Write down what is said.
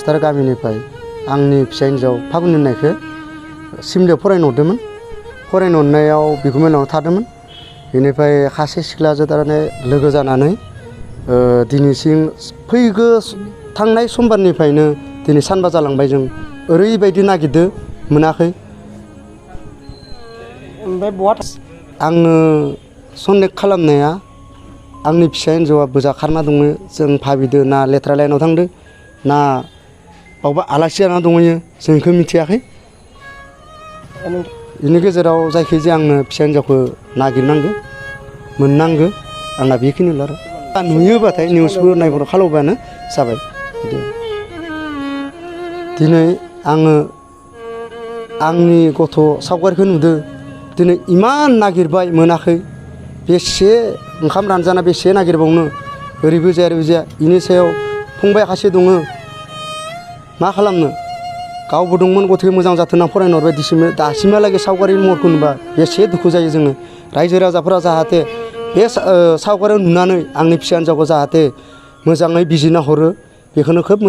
फुस्थार गामिनिफ्राय आंनि फिसा हिन्जाव फागुन होननायखौ सिमलायाव फरायनो हरदोंमोन। फरायनो हरनायाव बिगुमानाव थादोंमोन। बेनिफ्राय सासे सिख्लाजों थारमाने लोगो जानानै दिनैसिम फैगौ थांनाय समबारनिफ्रायनो दिनै सानबा जालांबाय। जों ओरैबायदि नागिरदो मोनाखै। ओमफ्राय बहा आङो सन्देह खालामनाया आंनि फिसा हिन्जावा बोजा खारना दङ। जों भाबिदो ना लेथ्रा लाइनाव थांदो ना बावबा आलासि जाना दंहैयो जों बेखौ मिथियाखै। बेनि गेजेराव जायखिजाया आंनो फिसा हिन्जावखौ नागिरनांगौ मोननांगौ आंना बेखिनिल' आरो नुयोबाथाय निउसबो नायबर खालामबानो जाबाय। दिनै आङो आंनि गथ' सावगारिखौ नुदों। दिनै इमान नागिरबाय मोनाखै। बेसे ओंखाम रानजाना बेसे नागिरबावनो ओरैबो जाया ओरैबो जाया। बेनि सायाव फंबाय सासे दङ मा खालामनो गावबो दंमोन गथ'खौ मोजां जाथों होनना फरायनो हरबाय। दासिमहालागै सावगारि महरखौ नुबा बेसे दुखु जायो जोङो। रायजो राजाफोरा जाहाथे बे सावगारियाव नुनानै आंनि फिसा हिन्जावखौ जाहाथे मोजाङै बिजिरना हरो बेखौनो खोब